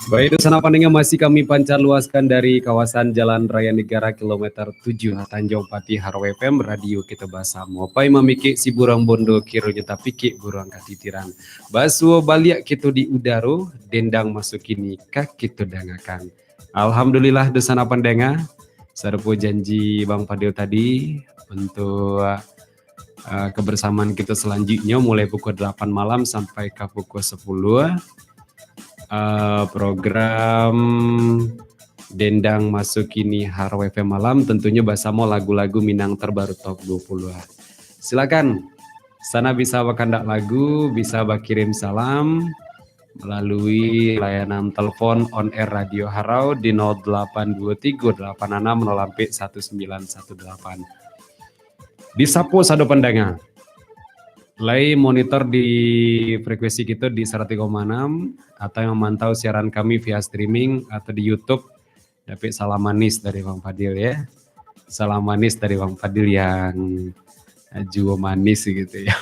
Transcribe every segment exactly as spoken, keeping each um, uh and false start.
Baik, dunsanak pandanga, masih kami pancar luaskan dari kawasan Jalan Raya Negara kilometer tujuh, Tanjung Pati, Haro F M, radio kito basamo. Pai mamikik si buruang bondo, kironyo tapikik buruang katitiran. Basuo baliak kito di udaro, dendang maso kini ka kito dangakan. Alhamdulillah, dunsanak pandanga, sarupo janji Bang Fadil tadi, untuk, eh, kebersamaan kito selanjutnyo mulai pukul delapan malam sampai ka pukul sepuluh. Eh, program Dendang Maso Kini Haro F M Malam, tentunyo basamo lagu-lagu Minang terbaru Top dua puluh. Silakan, sanak bisa bakandak lagu, bisa bakirim salam melalui layanan telepon on air Radio Harau di nol delapan dua tiga delapan enam nol ampek satu sembilan satu delapan. Disapo sado pandanga. Lai monitor di frekuensi kito di saratus tigo koma enam, atau yang mamantau siaran kami via streaming atau di YouTube, dapek salam manis dari Bang Fadil, ya. Salam manis dari Bang Fadil yang, eh, juo manis gitu, ya.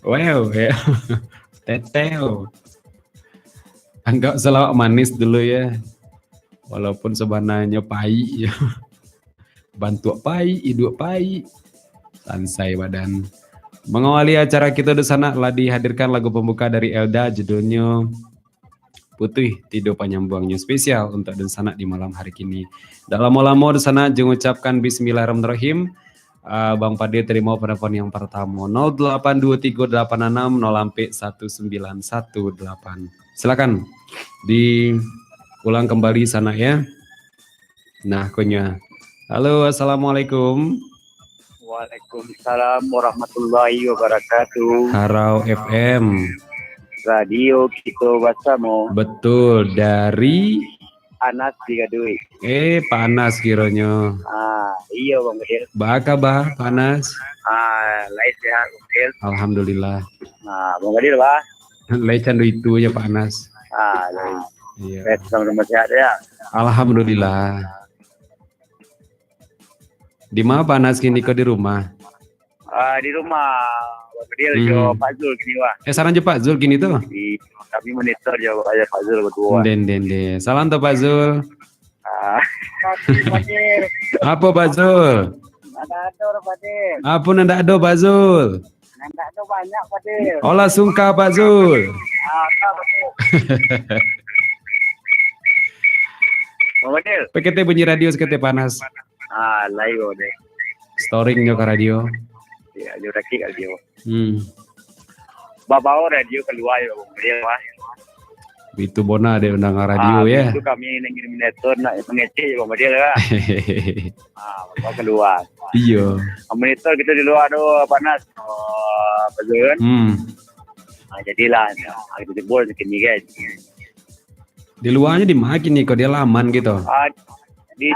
Wow, ya. Teteo. Anggap salawak manis dulu ya. Walaupun sabananyo paik ya. Bantuak paik, iduik paik. Sansai badan. Mangawali acara kito dunsanak lah dihadirkan lagu pambuka dari Elda, judulnyo Putuih Tido Panyambuangnyo, spesial untuak dunsanak di malam hari kini. Dak lamo-lamo dunsanak, jo ngucapkan bismillahirrahmanirrahim. Ah, Bang Fadil, tarimo penelpon yang pertamo, nol delapan dua tiga delapan enam nol ampek satu sembilan satu delapan. Silakan diulang kembali sanak ya. Nah, konyo. Halo, assalamualaikum. Waalaikumsalam warahmatullahi wabarakatuh. Harau F M. Radio Kito Basamo. Betul, dari Anas di Gadui. Eh, Pak Anas kironyo. Ah, iyo, Bang Fadil. Ba kaba, Pak Anas? Ah, lai sehat, Bang Fadil. Alhamdulillah. Ah, Bang Fadil, bah? Lai cando itu aja, Pak Anas. Ah, lai. Iya. Eh, sama-sama sehat ya. Alhamdulillah. Di ma Pak Anas kini ko, di rumah? Ah, di rumah. Bang Fadil jo Hmm. Pak Zul kini, wah. Eh, sarang jo Pak Zul kini tu? Di, kami monitor jo Pak Zul berdua. Den, den, den. Salam tu Pak Zul. Ah. Apo Pak Zul? Ndak ado, Pak Zul. Apo nan ndak ado, Pak Zul? Nan ndak ado banyak, Pak Zul. Olah sungkah, Pak Zul. Ah, Pak Zul. Bang Fadil. Pakete bunyi radio sakete Pak Anas. Ah, lai, Bang Fadil. Storingnyo ka radio. Ya, jo rakik radio. Hmm. Babao radio kalua yo, Bang Fadil, wah. Itu bona dek undangan radio, Ah, ya. Itu kami nang ngirim monitor nak mangecek, Bang Fadil, kan? Ah, babao kalua. Iyo. Monitor kito di lua tu panas. Oh, apa tu, kan? Hmm. Ah, jadilah, ah, kito jebol sakini, kan. Di luanyo di ma kini ko, di laman gitu? Ah, di,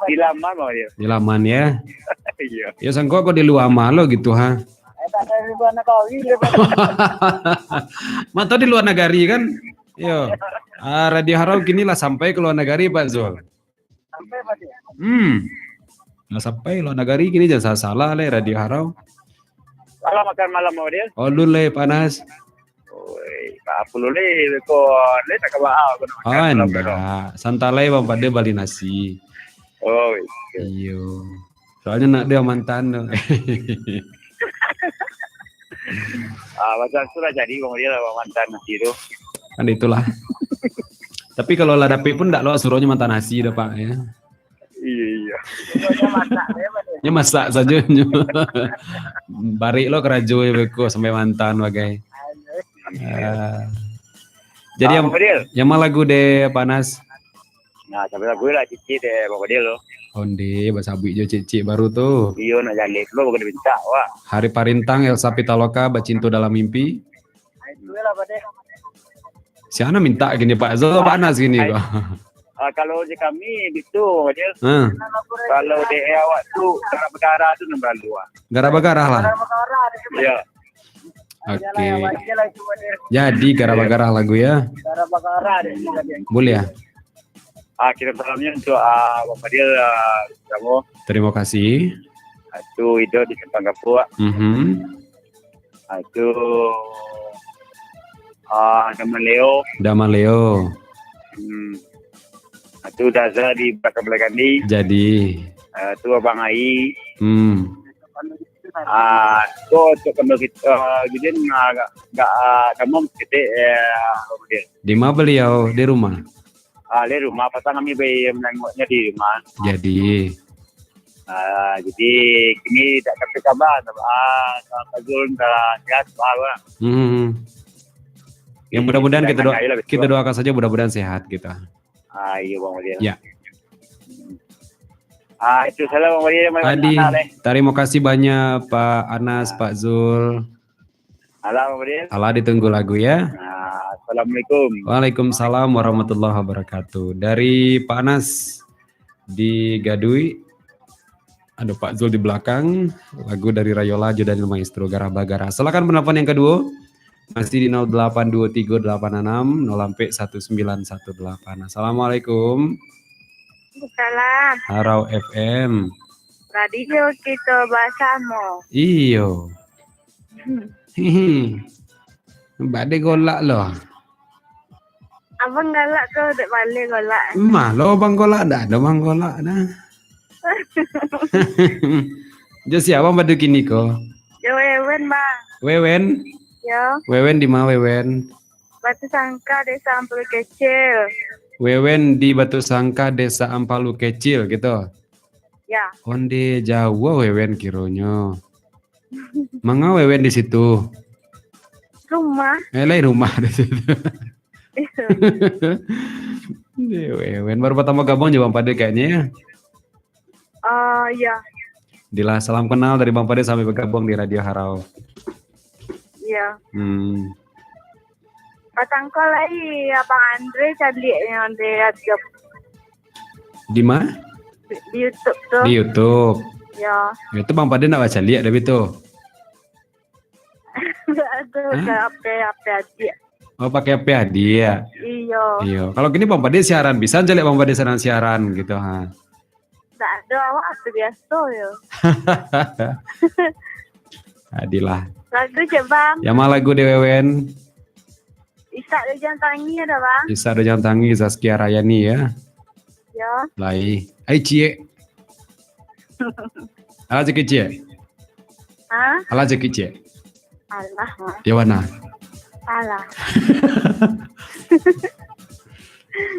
di laman, Bang Fadil. Di laman, ya. Iya. Ya, sangko ko di lua malo gitu, ha. Eh, tak ada di luar negeri, dia. Mantau di luar negeri, kan? Yo. Ah, Radio Harau kini lah sampai ke luar negeri, Pak Zul. Sampai, Pak Zul. Hmm. Lah sampai luar negeri kini, jangan salah-salah lah Radio Harau. Salam makan malam, Bang Fadil. Oh, lu le Pak Anas. Oi, apa lu le, ko le tak kawa, ko nak makan Oh, malam, enggak. Santai lai, Bang, pada bali nasi. Oh, iya. Iyo. Soalnya nak dia mantan tu. Ah, macam tu lah jadi, Bang, dia lah mantan nasi tu. Kan itulah. Tapi kalau lah dapik pun ndak lo suruhnya mantan nasi dah, Pak, ya. Iya, iya. Nya masak sajo nyo. Barik lo karajo yo beko sampai mantan bagai. Ah. Jadi Ah, yang, Bang Fadil. Yang ma lagu deh, Pak Anas? Nah, sampai lagu lah, Cicik deh, Bang Fadil lo. Onde, basabuik jo Cicik baru tu. Iyo, nak jaleh lo, bukan minta, wah. Hari Parintang, Elsa Pitaloka, Bacinto Dalam Mimpi. Sia nan minta kini, Pak Zul, Pak Anas kini ko? Ah, kalau di kami, gitu, Fadil. Hmm. Kalau di awak tu, garah-garah tu nan balalu, ah. Garah-garah lah. Ya. Oke. Jadi garah-garah lagu ya. Boleh ya? Ah, kirim salamnya untuk, ah, Bang Fadil, ah, kamu. Terima kasih. Ah, tu Ido di Simpang Kapuk. Mhm. Ah, tu, ah, Daman Leo. Daman Leo. Hmm. Ah, tu Daza di belakang-belakang ni. Jadi. Ah, tu Abang Ai. Hmm. Ah, tu, tu kena kita, ah, jadi, ah, agak, agak, ah, kamu kita, eh, Bang Fadil. Di mana beliau? Di rumah? Ah, di rumah, pasang kami bayi menengoknya di rumah. Jadi. Ah, jadi, kini tak ada kabar, ah, Pak Zul, dah sihat, bah, bah. Hmm. Yang mudah-mudahan kita doa-, kita doakan saja mudah-mudahan sehat kita. Ah, iya, Bang Fadil. Ya. Ah, itu salam, Bang Fadil. Adi, terima kasih banyak, Pak Anas, Pak Zul. Alah, Bang Fadil. Alah, ditunggu lagu ya. Ah, assalamualaikum. Waalaikumsalam warahmatullahi wabarakatuh. Dari Pak Anas di Gadui, ada Pak Zul di belakang, lagu dari Rayola jo Daniel Maestro, Garah Bagara. Silakan penelpon yang kedua. Masih di nol delapan dua tiga delapan enam nol sampai satu sembilan satu delapan. Assalamualaikum. Salam. Harau F M. Radio Kito Basamo. Iyo. Hihi. Bade golak lo. Abang galak tu, dek balik golak. Mah lo bang golak dah, ada bang golak dah. Jo siapa bang padu kini ko? Jo Wewen, Bang. Wewen? Yo. Wewen di mana Wewen? Batu Sangka, Desa Ampelu Kecil. Wewen di Batu Sangka, Desa Ampelu Kecil gitu. Ya. Onde jauah Wewen kironyo. Manga Wewen di situ? Rumah. Eh, lain rumah di situ. Wewen baru pertama gabung jo Bang Pade kayaknya ya. Oh, iya. Dilah salam kenal dari Bang Pade sampai bergabung di Radio Harau. Iya. Hmm. Patang ko lai Abang Andre caliak yang di radio. Di mana? Di, di YouTube tu. Di YouTube. Ya. Itu Bang Pade nak baca liak tapi tu. Aduh, hah? Ke H P, H P adik. Oh, pakai H P adik ya? Iyo. Iyo. Kalau gini Bang Pade siaran, bisa caliak Bang Pade siaran-siaran gitu, ha. Tak ada, awak tu biasa ya. Adilah. Lagu cek, Bang. Yang mana lagu dek Wewen? Isak Dojang Tangi ada, Bang. Isak Dojang Tangi, Zaskia Rayani ya. Ya. Lai. Ai ciek. Alah ciek ciek. Hah? Alah ciek ciek. Alah, Bang. Ya mana? Alah.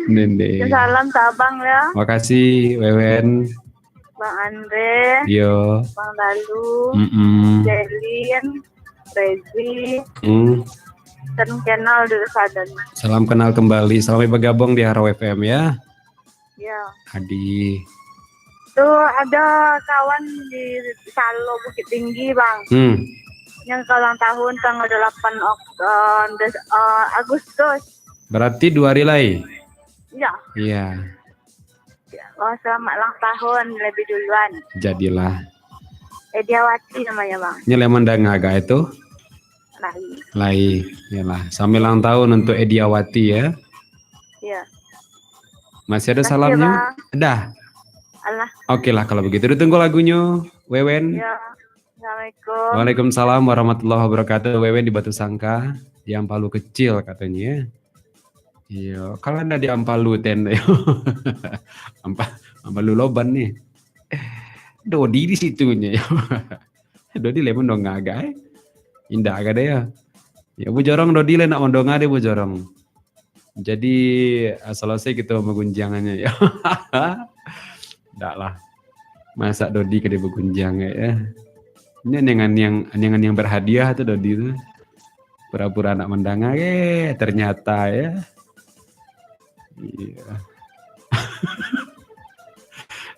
Nende. Salam sabang ya. Makasih Wewen. Bang Andre. Yo. Bang Dalu. Mm-mm. Jelin. Rezi. Hmm. Dan kenal dulu sadanya. Salam kenal kembali. Selamat bergabung di Harau F M ya. Ya. Adi. Tu ada kawan di Salo Bukit Tinggi, Bang. Hmm. Yang ulang tahun tanggal delapan Ok-, eh, Des-, eh, Agustus. Berarti dua hari lai? Iya. Iya. Oh, selamat ulang tahun lebih duluan. Jadilah. Ediawati namanya, Bang. Ini lai mandanga agak itu? Lai. Lai, iyalah. Selamat ulang tahun untuk Ediawati ya. Iya. Masih ada salamnya? Bang. Dah. Alah. Oke lah kalau begitu. Ditunggu lagunya, Wewen. Ya. Assalamualaikum. Waalaikumsalam warahmatullahi wabarakatuh. Wewen di Batu Sangka, di Ampalu Kecil katanya. Iyo, kalau ndak di Ampalu ten, Ampa-, Ampalu Loban nih. Dodi di situnyo. Dodi lai mandonga agak, eh. Indak agak deh ya. Ya, Bu Jorong Dodi lai nak mandonga deh, Bu Jorong. Jadi, ah, selesai kita magunjiangannya ya. Ndak lah. Masa Dodi kada bagunjiang ya. Ini anjing-anjing, anjing-anjing berhadiah tu Dodi tu. Pura-pura nak mandanga, eh, ternyata ya. Iya.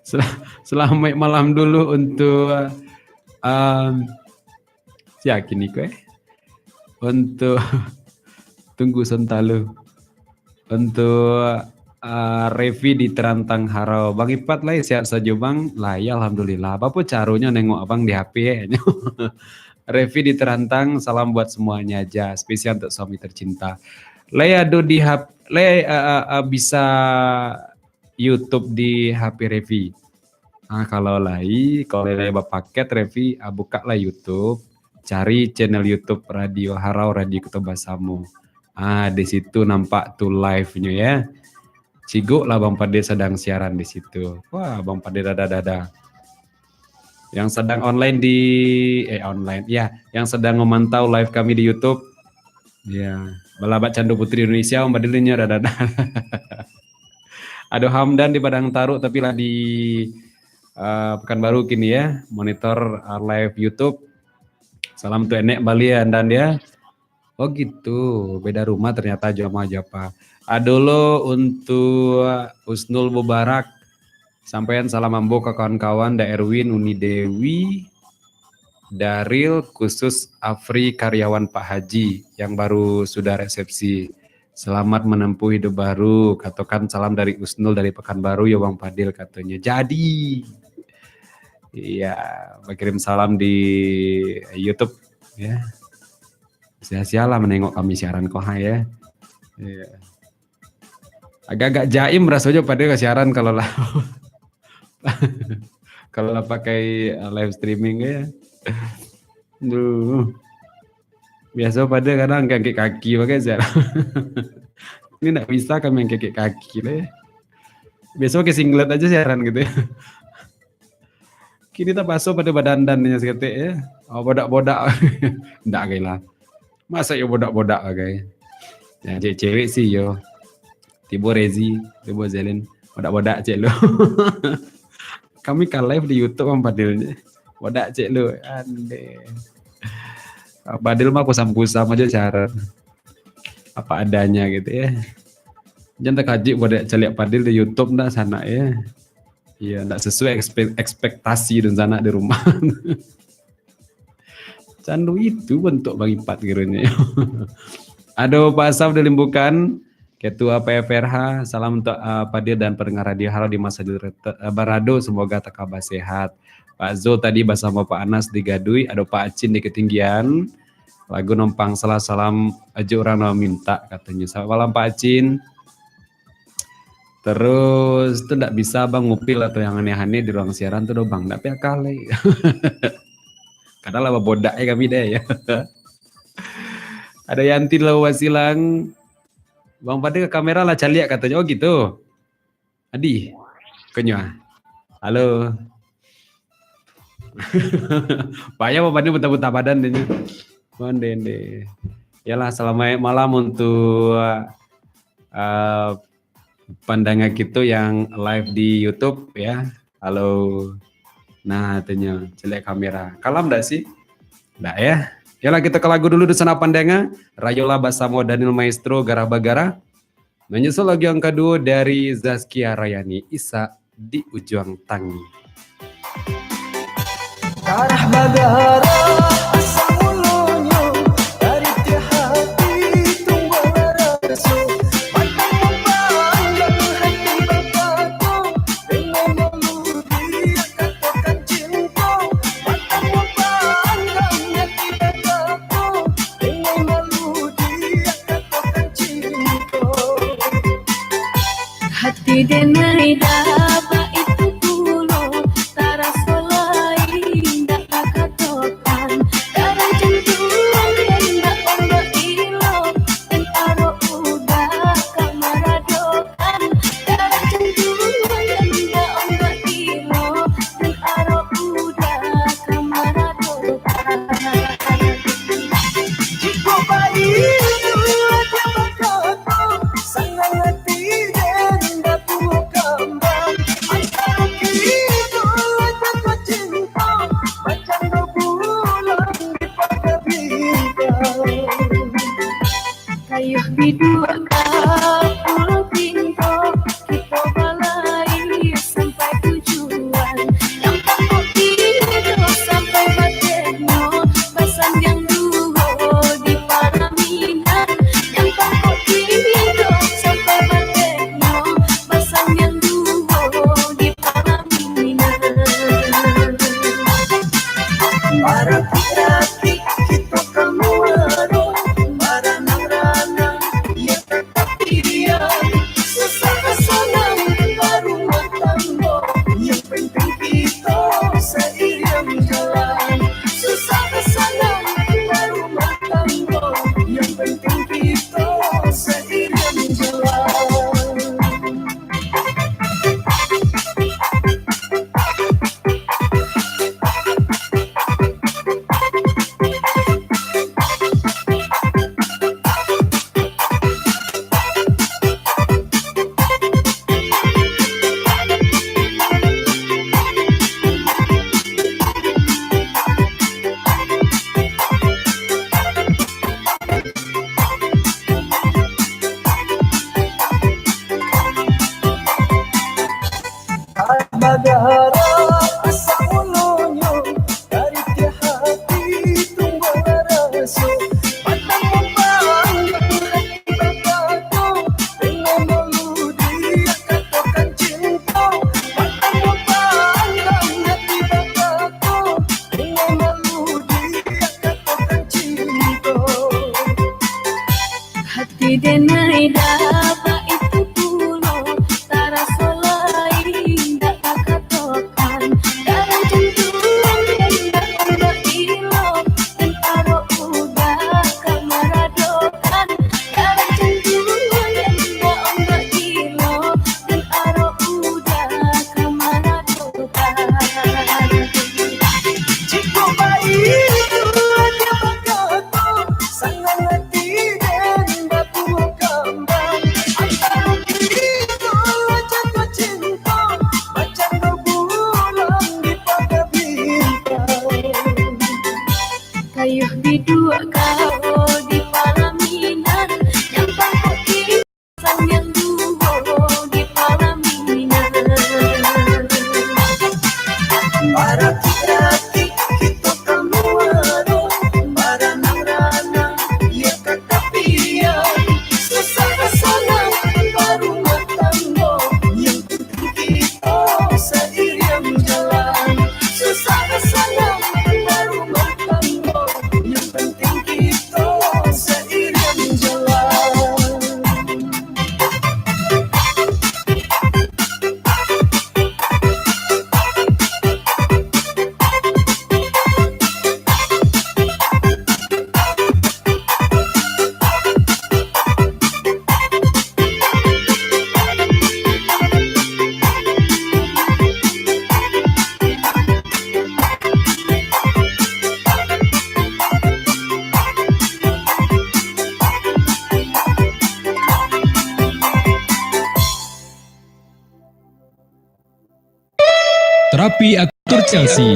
Sel-, selamat malam dulu untuk, um, siapa kini ko, eh? Untuk tunggu sentalu. Untuk, ah, Revi di Terantang Harau. Bang Ipat lai, sihat sajo, Bang? Lai, alhamdulillah. Apo caronyo nengok abang di H P, eh? Revi di Terantang, salam buat semuanya aja. Spesial untuk suami tercinta. Lai ado di H P, lai, ah, ah, ah, bisa YouTube di H P Revi. Ah, kalau lai, kalau lai bapaket, Revi, ah, buka lah YouTube, cari channel YouTube Radio Harau, Radio Kita Basamo. Ah, di situ nampak tu live-nyo ya. Cigok lah Bang Pade sadang siaran di situ. Wah, Bang Pade dada-dada. Yang sedang online di, eh, online, ya, yang sedang memantau live kami di YouTube. Ya, balabat Candu Putri Indonesia, Bang Pade nyo dada-dada. Ado Hamdan di Padang Taruh, tapi lah di, eh, Pekanbaru kini ya, monitor, eh, live YouTube. Salam tu enek bali ya, Andan ya. Oh gitu, beda rumah ternyata jo ama jo apa. Ado lo untuk Husnul Mubarak. Sampaian salam ambo ka kawan-kawan Da Erwin, Uni Dewi, Daril, khusus Afri karyawan Pak Haji yang baru sudah resepsi. Selamat menempuh hidup baru. Katokan salam dari Usnul dari Pekanbaru yo Bang Padil katonyo. Jadi, iya, bakirim salam di YouTube ya. Sia-sialah manengok kami siaran ko ha ya. Iya. Agak-agak jaim rasonyo Padil siaran kalau lah, kalau lah pakai, eh, live streaming ya. Duh. Biaso Fadil kadang angkek-angkek kaki bagai siaran. Ini ndak bisa kami angkek-angkek kaki leh. Biaso pakai singlet aja siaran gitu ya. Kini tapaso Fadil badandan nyo saketek ya. Oh, bodak-bodak. Ndak gai lah. Masa yo bodak-bodak bagai. Ya, cewek-cewek sih yo. Tibo Rezi, tibo Zelin. Bodak-bodak cek lu. Kami ka live di YouTube, Bang Fadil. Bodak cek lu. Ande. Fadil mah kusam-kusam aja cara. Apa adanya gitu ya. Jangan takajuik bodak caliak Fadil di YouTube ndak sanak ya. Iya, ndak sesuai ekspe-, ekspektasi dan sanak di rumah. Candu itu bentuk Bang Ipat kiranya. Ado Pak Asaf di Limbukan, Ketua P F R H, salam untuk, uh, Fadil dan pendengar Radio Halo di masa di rete-, uh, barado, semoga takaba sehat. Pak Zul tadi basamo Pak Anas di Gaduik, ado Pak Acin di Ketinggian, lagu Nompang Salah, salam aja urang nan minta, katonyo. Selamat malam Pak Acin. Terus tu ndak bisa Bang ngupil atau yang aneh-aneh di ruang siaran tu doh Bang, ndak piak kalai. Kadang lah babodak eh kami deh ya. Ada Yanti lah basilang. Bang Fadil ka kamera lah caliak katonyo. Oh gitu. Adi. Konyo ah. Halo. Payah Bang Fadil putar-putar badan dia ni. Onde, onde. Yalah, selamat malam untuk, uh, pandangan kita yang live di YouTube ya. Halo. Nah, tanya, caliak kamera. Kalam dak sih? Dak ya. Yalah, kita ke lagu dulu di sana pandangan. Rayolah basamo Daniel Maestro, Garah Bagara. Manyusul lagu yang kaduo dari Zaskia Rayani, Isak di Ujuang Tangi. Darah badarah asal mulonyo, dari tiap hati tumbuhlah raso. Mata memandang hati batato, dengan melodi katakan cinta. Mata memandang hati batato, dengan melodi katakan cinta. Hati denai daba itu pulo, taraso lai indak takatokan. Darah jantuang indak ombak ilo, dan arok udah ka maradokan. Darah jantuang indak ombak ilo, dan arok udah ka maradokan. Jikok baitu aja bakato, sanang ati den datuo kambang. Antaro kito aja bacinto, macam bulan di pagar bintang. Kayuah biduak ka Pulau Pinto, kito balai sampai tujuan. Nan pangkok kito sampai bateh nyo, basandiang duo di palaminan. Nan pangkok kito sampai bateh nyo, basandiang duo di palaminan. Barakik-rakik kito ka muaro, baranang-ranang iyo ka tapian. Susah ka sanang barumah tanggo, yang penting kito sairiang jalan. Susah ka sanang barumah tanggo, yang penting kito sairiang jalan. Badarah asa mulonyo, dari tiap hati tumbuhlah raso. Batang mambanggang hati batato, dengan melodi katakan cinta. Batang mambanggang hati batato, dengan melodi katakan cinta. Hati denai daba itu pulo, taraso lai indak takatokan. Darah jantuang indak ombak ilo, dan arok udah ka Sayuah biduak kawo di palaminan, nyampang koki sambiang duo di palaminan. Baratik-ratik kito ka muaro, baranang-ranang iyo ka tapian. Susah ka sanang barumah tanggo, yang kito sairiang jalan. Susah ka sanang barumah tanggo, yang penting kito sairiang jalan. Terapi akupuntur Chelsea.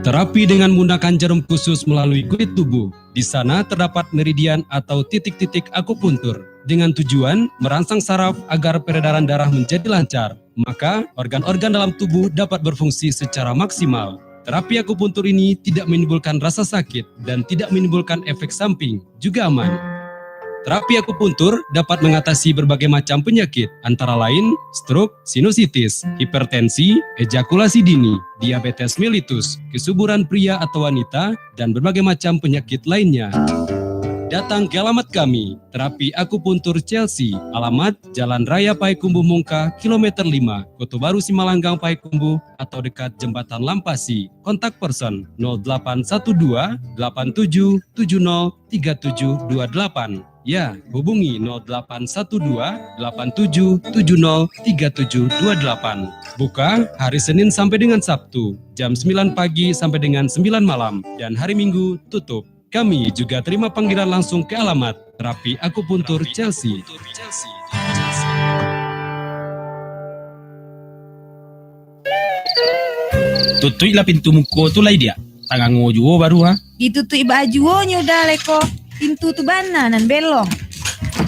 Terapi dengan menggunakan jarum khusus melalui kulit tubuh. Di sana terdapat meridian atau titik-titik akupuntur dengan tujuan merangsang saraf agar peredaran darah menjadi lancar. Maka, organ-organ dalam tubuh dapat berfungsi secara maksimal. Terapi akupuntur ini tidak menimbulkan rasa sakit dan tidak menimbulkan efek samping, juga aman. Terapi akupuntur dapat mengatasi berbagai macam penyakit, antara lain stroke, sinusitis, hipertensi, ejakulasi dini, diabetes mellitus, kesuburan pria atau wanita, dan berbagai macam penyakit lainnya. Datang ke alamat kami, Terapi Akupuntur Chelsea, alamat Jalan Raya Payakumbuh Mungka, kilometer lima, Koto Baru Simalanggang Payakumbuh, atau dekat Jembatan Lampasi. Kontak person nol delapan satu dua, delapan tujuh tujuh nol, tiga tujuh dua delapan. Ya, hubungi nol delapan satu dua, delapan tujuh tujuh nol, tiga tujuh dua delapan. Buka hari Senin sampai dengan Sabtu, jam sembilan pagi sampai dengan sembilan malam, dan hari Minggu tutup. Kami juga terima panggilan langsung ke alamat Terapi Akupuntur Chelsea. Tutuiklah pintu muko tu lai, Diak. Tangango juo baru, ha? Ditutuik baa juonyo dah lai ko. Pintu tu bana nan belong.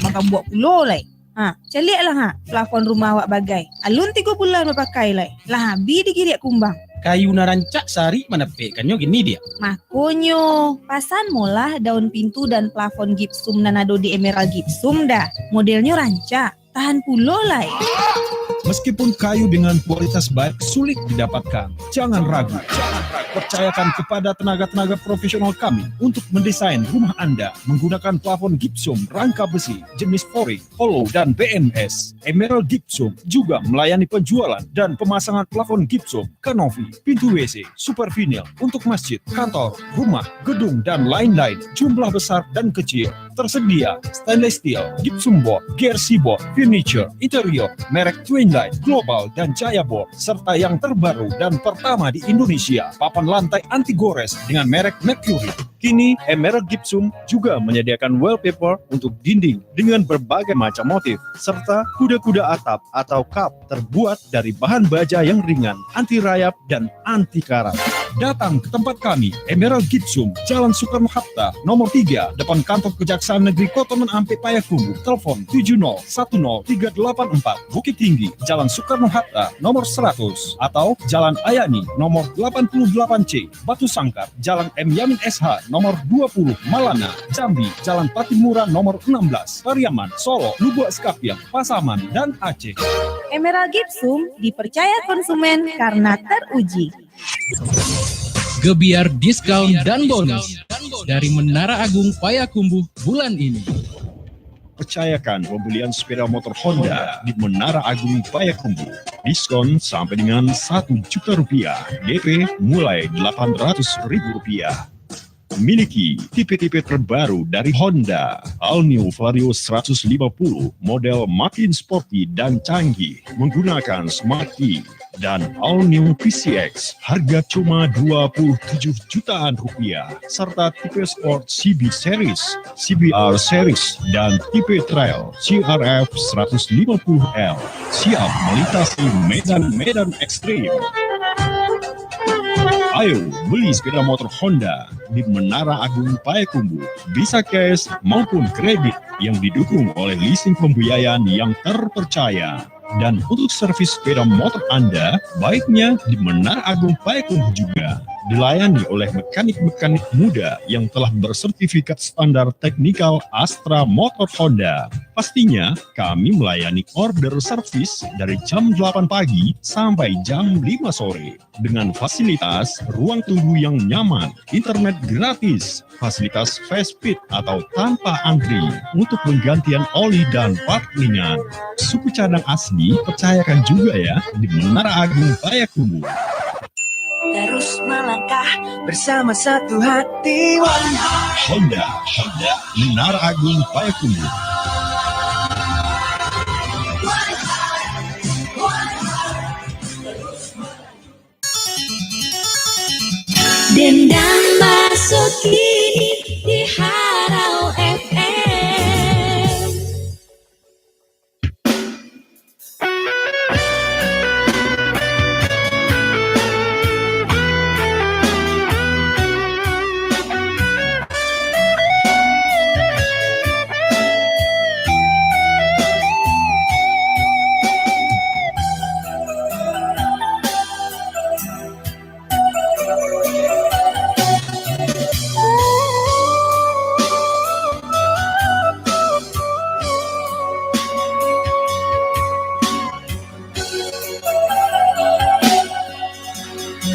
Mangkabuak pulo lai. Ha, caliaklah, ha, plafon rumah awak bagai. Alun tigo bulan bapakai lai. Lah abih digiriak kumbang. Kayu nan rancak sarik manapekkannyo kini, Diak. Makonyo, pasan molah daun pintu dan plafon gipsum nan ado di Emerald Gipsum dah. Modelnyo rancak, tahan pulo lai. Meskipun kayu dengan kualitas baik sulit didapatkan, jangan ragu. Percayakan kepada tenaga-tenaga profesional kami untuk mendesain rumah Anda menggunakan plafon gipsum rangka besi jenis foring, hollow, dan B M S. Emerald Gipsum juga melayani penjualan dan pemasangan plafon gipsum, kanopi, pintu W C, super vinyl untuk masjid, kantor, rumah, gedung, dan lain-lain. Jumlah besar dan kecil. Tersedia stainless steel, gypsum board, G R C board, furniture, interior, merek Twinline, Global, dan Jaya Board, serta yang terbaru dan pertama di Indonesia, papan lantai anti gores dengan merek Mercury. Kini, Emerald Gipsum juga menyediakan wallpaper untuk dinding dengan berbagai macam motif, serta kuda-kuda atap atau cup terbuat dari bahan baja yang ringan, anti rayap, dan anti karat. Datang ke tempat kami, Emerald Gipsum, Jalan Soekarno-Hatta, nomor tiga, depan kantor Kejaksaan Negeri Kota Nan Ampek Payakumbuh. Telepon tujuh nol satu nol tiga delapan empat, Bukittinggi, Jalan Soekarno-Hatta, nomor seratus, atau Jalan Ayani, nomor delapan puluh delapan C, Batu Sangkar, Jalan M Yamin S H, nomor dua puluh, Malana, Jambi, Jalan Pattimura, nomor enam belas, Pariaman, Solok, Lubuak Sikapiang, Pasaman, dan Aceh. Emerald Gipsum dipercaya konsumen karena teruji. Gebyar diskon dan bonus dari Menara Agung Payakumbuh bulan ini. Percayakan pembelian sepeda motor Honda di Menara Agung Payakumbuh. Diskon sampai dengan satu juta rupiah. D P mulai delapan ratus ribu rupiah. Miliki tipe-tipe terbaru dari Honda. All New Vario seratus lima puluh, model makin sporty dan canggih, menggunakan Smart Key. Dan All New P C X, harga cuma dua puluh tujuh jutaan rupiah, serta tipe sport C B Series, C B R Series, dan tipe trail C R F seratus lima puluh L, siap melintasi medan-medan ekstrim. Ayo, beli sepeda motor Honda di Menara Agung Payakumbuh. Bisa cash maupun kredit yang didukung oleh leasing pembiayaan yang terpercaya. Dan untuk servis sepeda motor Anda, baiknya di Menara Agung Payakumbuh juga. Dilayani oleh mekanik-mekanik muda yang telah bersertifikat standar teknikal Astra Motor Honda. Pastinya, kami melayani order servis dari jam delapan pagi sampai jam lima sore. Dengan fasilitas ruang tunggu yang nyaman, internet gratis, fasilitas fast feed atau tanpa antri untuk penggantian oli dan plat ringan. Suku cadang asli, percayakan juga ya, di Menara Agung Payakumbuh. Terus melangkah bersama satu hati. One heart. Honda, Honda, Menara Agung Payakumbuh. Dendang Baso kini di Harau F M.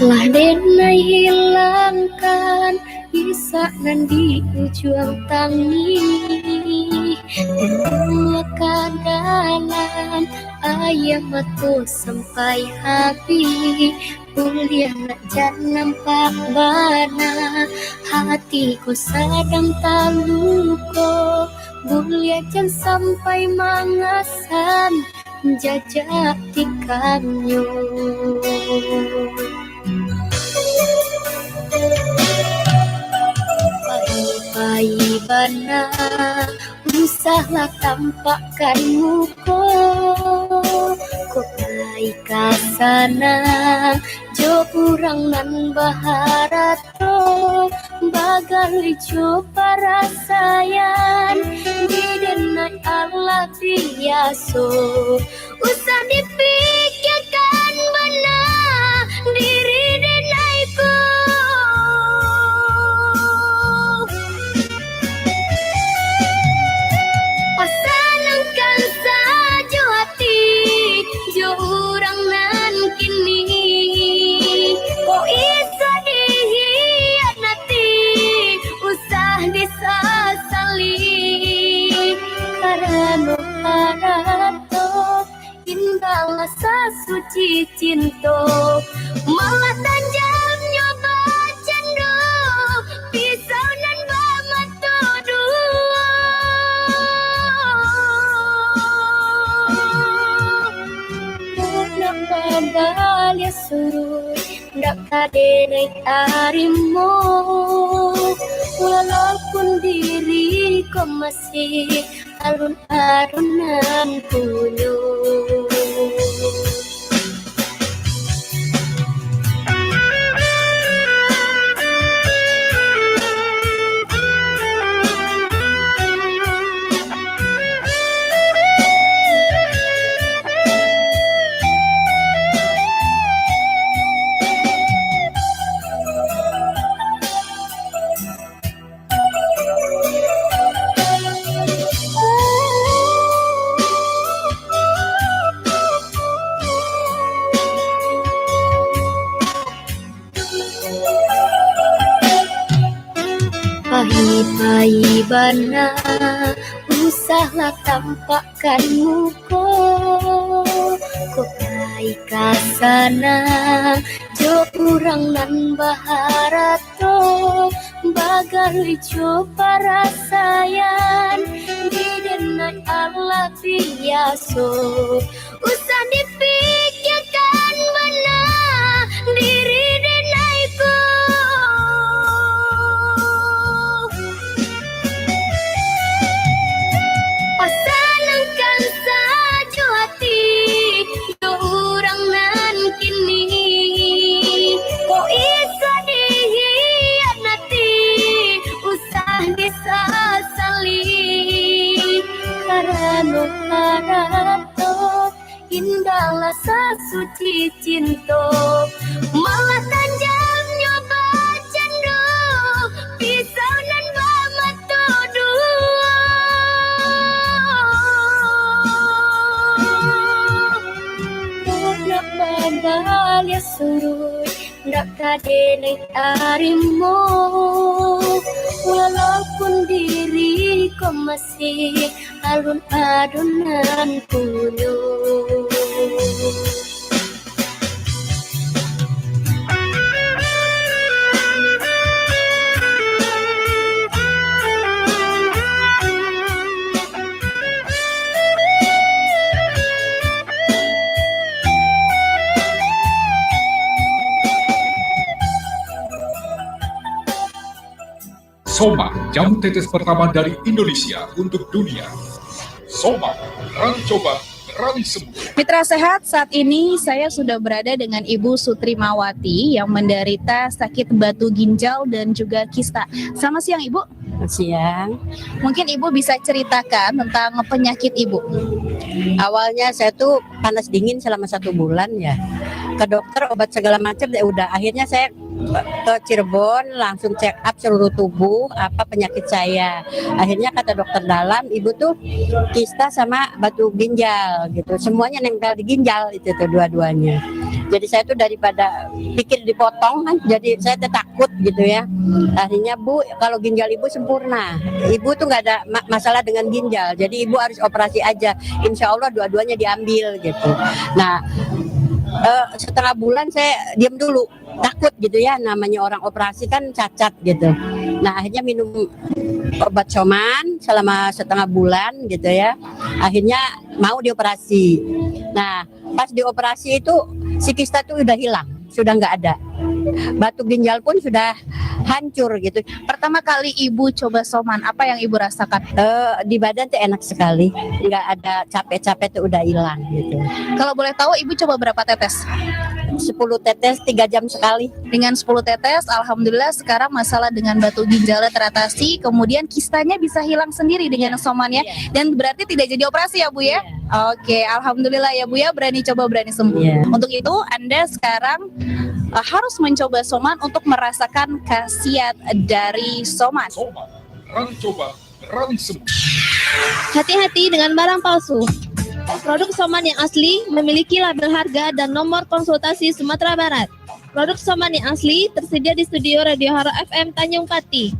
Lah denai hilangkan isak nan di ujuang tangih, buliah ka dalam aia mato sampai habih. Buliah nak jan nampak bana, hati ko sadang taluko. Buliah jan sampai mangasan jajak tikangnyo. Pai-pai bana, usahlah tampakkan muko. Kok lai ka sanang jo urang nan baharato, bagalui jo parasaian, di denai alah biaso. Usah dipikiakan bana diri denai ko. Pasanangkan sajo ati jo urang nan kini. Kok iso dihianati, usah disasali. Karano harato indahlah sasuci cinto, malah tajamnyo bacando pisau nan bamato duo. Nak babaliak suruik, ndak ka denai tarimo, walaupun diri ko masih alun-alun nan punyo. Pai-pai bana, usahlah tampakkan muko. Kok lai ka sanang jo urang nan baharato, bagalui jo parasaian, di denai alah biaso. Usah dipikiakan bana diri denai ko. Pasanangkan sajo ati jo urang nan kini. Kok iso sasali, karano harato indahlah sasuci cinto, malah tajamnyo bacando pisau nan bamato duo. Nak babaliak suruik, ndak ka denai tarimo, walaupun diri ko masih alun ado nan punyo. Soma, jamu tetes pertama dari Indonesia untuk dunia. Soma, berani coba, berani sembuh. Mitra Sehat, saat ini saya sudah berada dengan Ibu Sutrimawati yang menderita sakit batu ginjal dan juga kista. Selamat siang, Ibu. Selamat siang. Mungkin Ibu bisa ceritakan tentang penyakit Ibu. Awalnya saya tuh panas dingin selama satu bulan ya. Ke dokter, obat segala macam ya udah. Akhirnya saya ke Cirebon, langsung check up seluruh tubuh, apa penyakit saya. Akhirnya kata dokter dalam, ibu tuh kista sama batu ginjal gitu. Semuanya nempel di ginjal itu tuh dua-duanya. Jadi saya tuh daripada pikir dipotong kan, jadi saya tuh takut gitu ya. Akhirnya, "Bu, kalau ginjal ibu sempurna, ibu tuh nggak ada ma- masalah dengan ginjal, jadi ibu harus operasi aja. Insya Allah dua-duanya diambil," gitu. Nah, eh, setengah bulan saya diam dulu, takut gitu ya, namanya orang operasi kan cacat gitu. Nah, akhirnya minum obat Soman selama setengah bulan gitu ya. Akhirnya mau dioperasi. Nah, pas dioperasi itu si kista tuh udah hilang, sudah nggak ada. Batu ginjal pun sudah hancur gitu. Pertama kali Ibu coba Soman, apa yang Ibu rasakan? Eh, di badan tuh enak sekali, nggak ada capek-capek tuh udah hilang gitu. Kalau boleh tahu, Ibu coba berapa tetes? Sepuluh tetes tiga jam sekali. Dengan sepuluh tetes, alhamdulillah sekarang masalah dengan batu ginjalnya teratasi, kemudian kistanya bisa hilang sendiri dengan Soman ya. Iya. Dan berarti tidak jadi operasi ya, Bu ya? Iya. Oke, alhamdulillah ya, Bu ya, berani coba berani sembuh. Iya. Untuk itu, Anda sekarang eh, harus mencoba Soman untuk merasakan khasiat dari Soman. Soman, berani coba, berani sembuh. Hati-hati dengan barang palsu. Produk Soman yang asli memiliki label harga dan nomor konsultasi Sumatera Barat. Produk Soman yang asli tersedia di studio Radio Haro F M Tanjung Pati.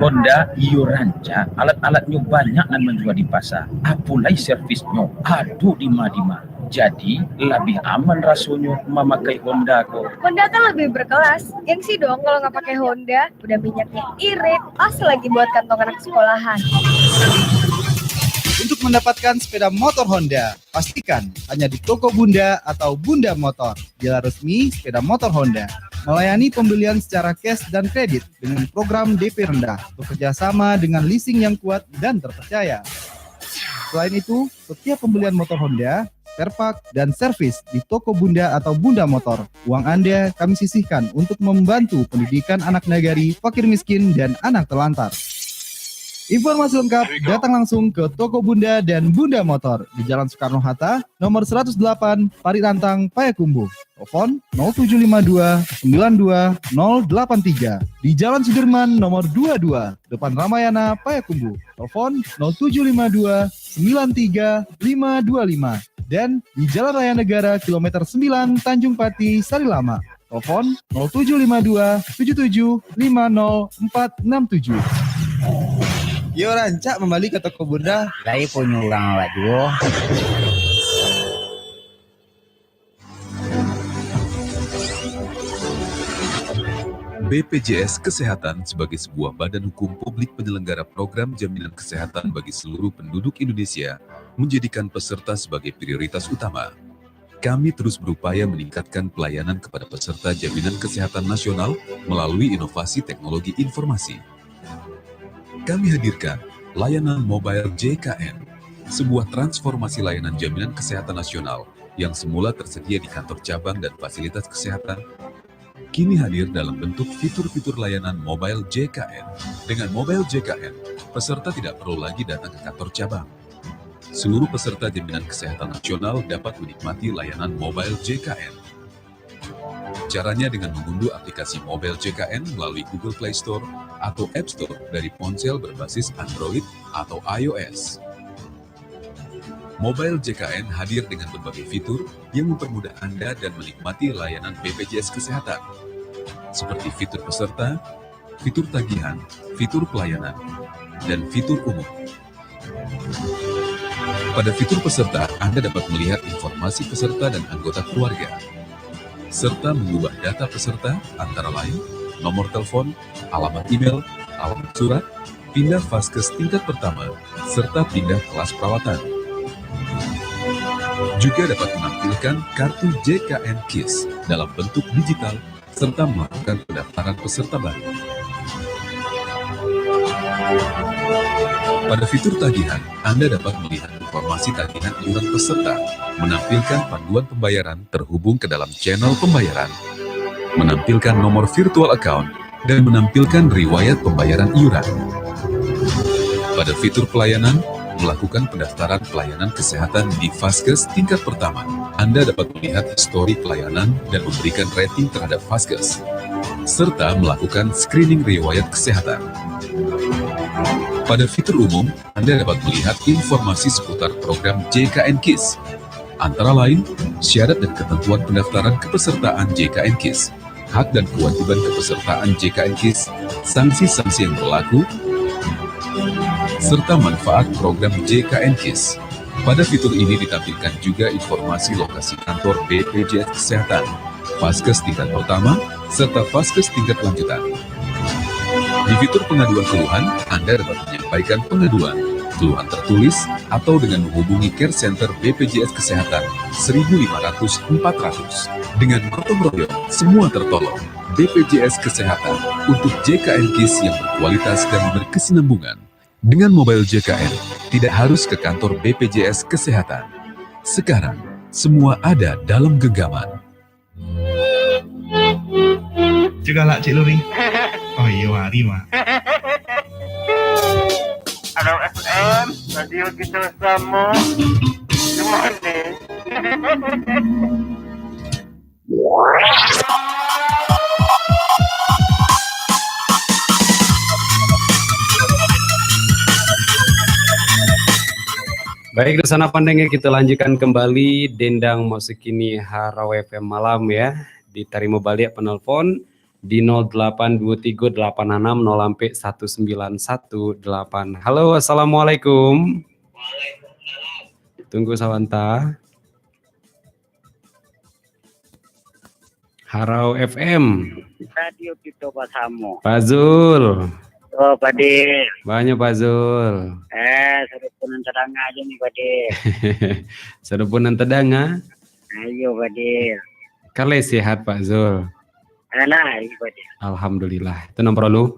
Honda iyo rancak, alat-alatnyo banyak nan manjua di pasa. Apo lai servisnyo, ado dima-dima. Jadi, labiah aman rasonyo mamakai Honda ko. Honda kan lebih berkelas. Gengsi dong kalau nggak pakai Honda. Udah minyaknya irit, pas lagi buat kantong anak sekolahan. Untuk mendapatkan sepeda motor Honda, pastikan hanya di toko Bunda atau Bunda Motor, dealer resmi sepeda motor Honda. Melayani pembelian secara cash dan kredit dengan program D P rendah, bekerja sama dengan leasing yang kuat dan terpercaya. Selain itu, setiap pembelian motor Honda, spare part, dan servis di toko Bunda atau Bunda Motor, uang Anda kami sisihkan untuk membantu pendidikan anak nagari, fakir miskin, dan anak terlantar. Informasi lengkap datang langsung ke toko Bunda dan Bunda Motor di Jalan Soekarno-Hatta, nomor seratus delapan, Parit Rantang, Payakumbuh. Telepon nol tujuh lima dua sembilan dua nol delapan tiga. Di Jalan Sudirman nomor dua dua, depan Ramayana, Payakumbuh. Telepon nol tujuh lima dua sembilan tiga lima dua lima. Dan di Jalan Raya Negara kilometer sembilan, Tanjung Pati, Sarilamak. Telepon nol tujuh lima dua tujuh tujuh lima nol empat enam tujuh. Iyo rancak mambali ka toko Bunda. Lai punyo urang awak juo. B P J S Kesehatan sebagai sebuah badan hukum publik penyelenggara program jaminan kesehatan bagi seluruh penduduk Indonesia menjadikan peserta sebagai prioritas utama. Kami terus berupaya meningkatkan pelayanan kepada peserta jaminan kesehatan nasional melalui inovasi teknologi informasi. Kami hadirkan layanan mobile J K N, sebuah transformasi layanan jaminan kesehatan nasional yang semula tersedia di kantor cabang dan fasilitas kesehatan, kini hadir dalam bentuk fitur-fitur layanan Mobile J K N. Dengan Mobile J K N, peserta tidak perlu lagi datang ke kantor cabang. Seluruh peserta jaminan kesehatan nasional dapat menikmati layanan Mobile J K N. Caranya dengan mengunduh aplikasi Mobile J K N melalui Google Play Store atau App Store dari ponsel berbasis Android atau I O S. Mobile J K N hadir dengan berbagai fitur yang mempermudah Anda dan menikmati layanan B P J S Kesehatan, seperti fitur peserta, fitur tagihan, fitur pelayanan, dan fitur umum. Pada fitur peserta, Anda dapat melihat informasi peserta dan anggota keluarga, serta mengubah data peserta, antara lain nomor telepon, alamat email, alamat surat, pindah vaskes tingkat pertama, serta pindah kelas perawatan. Juga dapat menampilkan kartu J K N KIS dalam bentuk digital serta melakukan pendaftaran peserta baru. Pada fitur tagihan, Anda dapat melihat informasi tagihan iuran peserta, menampilkan panduan pembayaran terhubung ke dalam channel pembayaran, menampilkan nomor virtual account, dan menampilkan riwayat pembayaran iuran. Pada fitur pelayanan, melakukan pendaftaran pelayanan kesehatan di vaskes tingkat pertama. Anda dapat melihat histori pelayanan dan memberikan rating terhadap vaskes, serta melakukan screening riwayat kesehatan. Pada fitur umum, Anda dapat melihat informasi seputar program J K N KIS, antara lain syarat dan ketentuan pendaftaran kepesertaan J K N KIS, hak dan kewajiban kepesertaan J K N KIS, sanksi-sanksi yang berlaku, serta manfaat program J K N KIS. Pada fitur ini ditampilkan juga informasi lokasi kantor B P J S Kesehatan, vaskes tingkat pertama, serta vaskes tingkat lanjutan. Di fitur pengaduan keluhan, Anda dapat menyampaikan pengaduan, keluhan tertulis, atau dengan menghubungi Care Center B P J S Kesehatan seribu lima ratus empat ratus. Dengan gotong royong, semua tertolong. B P J S Kesehatan untuk J K N KIS yang berkualitas dan berkesinambungan. Dengan Mobile J K N, tidak harus ke kantor B P J S Kesehatan. Sekarang, semua ada dalam genggaman. Cik galak, Cik Luri. Oh iyo, mari, Mak. Halo F M, radio kita sama. Gimana? Baik, di sana pandai kita lanjutkan kembali dendang musik ini Harau F M malam ya. Ditarimo baliak penelpon di nol delapan dua tiga delapan enam nol sampai satu sembilan satu delapan. Halo, assalamualaikum. Tunggu sabanta. Harau F M. Radio kito basamo. Pak Zul. Oh, Pak Dil. Banyak, Pak Zul. Eh, sudah pun tadanga aja ni, Pak Dil. Sudah pun tadanga. Ayo, Pak Dil. Kalau sehat, Pak Zul. Alah, iyo, Pak Dil. Alhamdulillah. Itu nan paralu.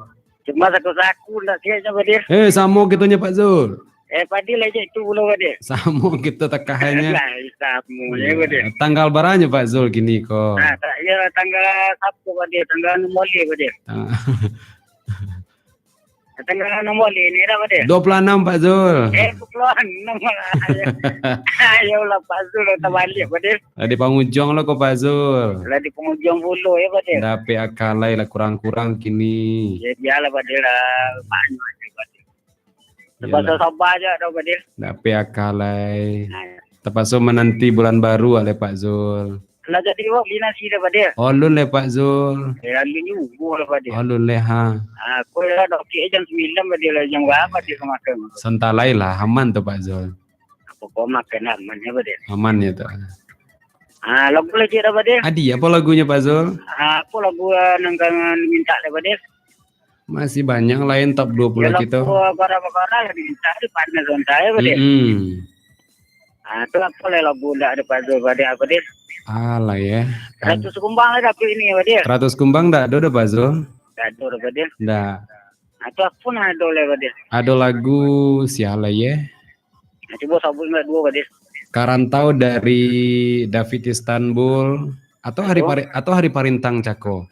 Cuma saku-saku ndak siapnyo, Pak Dil. Eh, samo kitonyo, Pak Zul. Eh, Pak Dil aja itu pulo, Pak Dil. Samo kito takahannyo. Lah, samo je, Pak Dil. Tanggal baranyo, Pak Zul, kini ko? Ah, tak, ya, tanggal Sabtu, Pak Dil. Tanggal enam boleh, Pak Dil. Ah. Tanggal enam boleh ni dah, Pak Dil. Dua puluh enam, Pak Zul. Eh, dua puluh enam lah. Ayolah, Pak Zul, dah tabaliak, Pak Dil. Lah di pangujuang lo ko, Pak Zul. Lah di pangujuang pulo ya, Pak Dil. Dapek akalai lah kurang-kurang kini. Ya, bialah, Pak Dil lah. Banyak aja, Pak Dil. Terpaksa sabar aja dah, Pak Dil. Dapek akalai. Nah, ya. Terpaksa menanti bulan baru lah, Pak Zul. Lah jadi awak beli nasi dah, Pak Dil. Alun leh, Pak Zul. Eh, alun juga lah, Pak Dil. Alun leh, ha. Ah, aku lah dokik jam sembilan, Pak Dil, lah jam berapa dia makan? Santalai lah, aman tu, Pak Zul. Apa kau makan aman ya, Pak Dil? Aman ya tu. Ah, lagu lagi dah, Pak Dil. Adi, apa lagunyo, Pak Zul? Ah, apa lagu, ah, nan kau minta dah, Pak Dil? Masih banyak lain top dua puluh ya, kito. Lagu Bakara-Bakara lah diminta, tu panas santai, Pak Dil. Mm-mm. Ah, tu apa lah lagu ndak ada Pak Zul, Pak Dil, apa, Dil? Alah, ya. Seratus kumbang lah dapik ni, Pak Dil. Seratus kumbang ndak ada dah, Pak Zul? Ndak ada dah, Pak Dil. Ndak. Ah, tu apa nak ada lah, Pak Dil? Ada lagu sialah, ya. Nah, cuba sabut ndak dua, Pak Dil. Karantau dari David Istanbul atau hari Halo? Pari-, atau Hari Parintang Cako?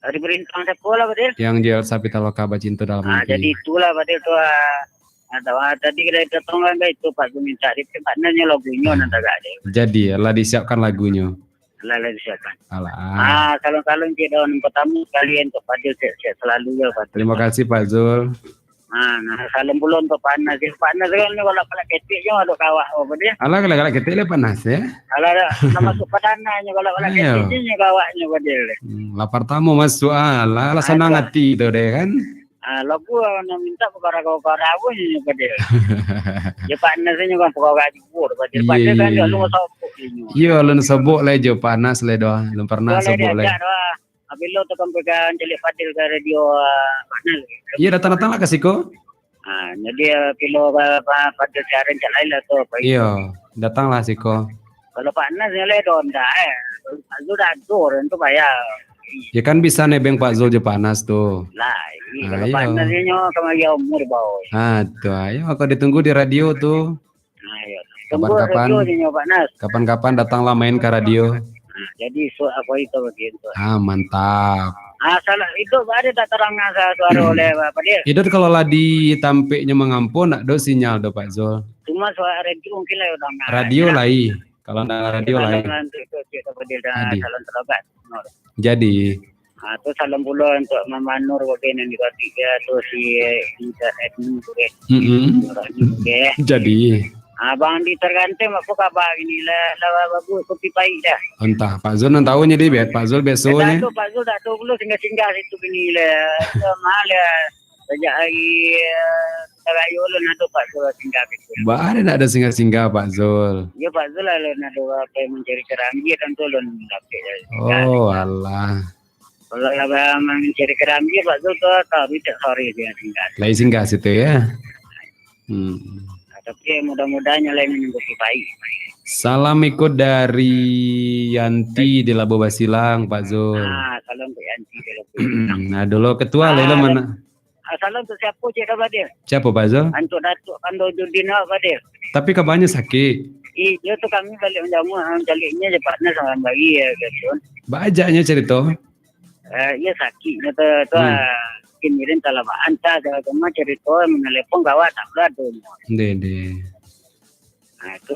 Hari Parintang Cako lah, Fadil. Yang J L Sapitaloka Bacinto Dalam Ah, Mimpi. Jadi itulah, Fadil, tu, ah, ada, ah, tadi kita datang kan, itu Pak Zul minta, tapi Pak Nas nyo lagunyo nan tagak deh. Jadi, lah disiapkan lagunyo. Lah, lah disiapkan. Alah. Ah, salam-salam cik Don. Pertama sekali untuk Fadil, sehat-sehat selalu ya, Fadil. Terima kasih, Pak Zul. Ah, nah, salam pulo untuk Pak Nas. Pak Nas kan ni kalau pala ketek je, ada kawak apa dia? Alah, kalau galak ketek lah Pak Nas, ya. Alah, dah, nak masuk padanan je, kalau pala Ayo. Ketek je, kawaknya, Fadil. Hmm, lah pertama masuk, ah, lah, lah Ah, senang tu. Hati tu deh, kan? Ah, lagu nak minta perkara-perkara apa je, Fadil? Dia Pak Nas ni kan perkara jujur, Fadil. Iya, Fadil kan iya, dia iya. Lu sobok je. Iya, lu sobok lah je Pak Nas lah dah. Lu pernah Kalau sobok lah. Diajak dah. Apabila tu kan pegang calik Fadil ke radio, ah, Pak Nas. Iya, datang-datang lah ke siko. Ah, jadi, ah, pilo, ah, Fadil siaran cak lain lah tu, apa itu? Iya, datang lah siko. Kalau Pak Nas ni lah dah ndak, eh. Pak Zul dah atur, tu payah. Ya kan bisa nebeng Pak Zul je Pak Nas tu. Lah, ini Ah, kalau iya. Pak Nas ni nyo kamari umur bawah. Ah, tu, ayo, aku ditunggu di radio tu. Nah, ya. Tunggu Kapan-kapan, radio je nyo, Pak Nas. Kapan-kapan datanglah main ke radio. Nah, jadi esok apa itu bagi tu? Ah, mantap. Ah, salah, itu ada tak terang asa suara oleh Pak Fadil? Itu kalau lah di tampeknya mengampu, nak do sinyal do, Pak Zul. Cuma suara radio mungkin lah udah nggak Radio ada. Lai. Kalau nak radio Salam lain. Lah untuk itu, Cik Fadil dan Adi. Salam terlambat. Jadi. Ah, tu salam pulo untuk Mama Nur, Bobe nan di Batik dia, tu si Inca Edmund tu, eh. Mm-mm. Orang ni, eh. Jadi. Abang di Terganteng, apa khabar gini lah? Lah bagus, kopi pahit dah. Entah, Pak Zul nan tahu nya, dia biar Pak Zul biasanya. Eh, tak tahu, Pak Zul tak tahu dulu singgah-singgah situ gini lah. Itu mahal ya. Sejak hari, eh, Rayo lo nak tu Pak Zul singgah situ. Bah, ada nak ada singgah-singgah, Pak Zul? Ya, Pak Zul lah lo nak tu apa yang mencari kerang dia, tentu lo nak dapat. Oh, alah. Kalau lah mencari kerang dia, Pak Zul tu, tak, tak sorry dia singgah. Lai singgah situ, ya? Hmm. Tapi mudah-mudahan yang lain menunggu baik. Salam ikut dari Yanti di Labuh Basilang, Pak Zul. Ah, salam untuk Yanti di Labuh Basilang. Nah, dulu ketua Ah, lah, lah dan mana? Ah, salam untuk siapa, Cik Dah Fadil? Siapa, Pak Zul? Untuk Datuk Kandojudin awak, Fadil. Tapi kabarnya sakit. Ih, dia tu kami balik menjamu, ah, baliknya je partner sama bagi ya, gitu. Baajaknya cerita. Eh, iya sakitnya tu, tu, Hmm. Ah, mungkin mirin salah baanta, segala macam cerita, menelepon kawan tak beradu. Deh, deh. Ah, tu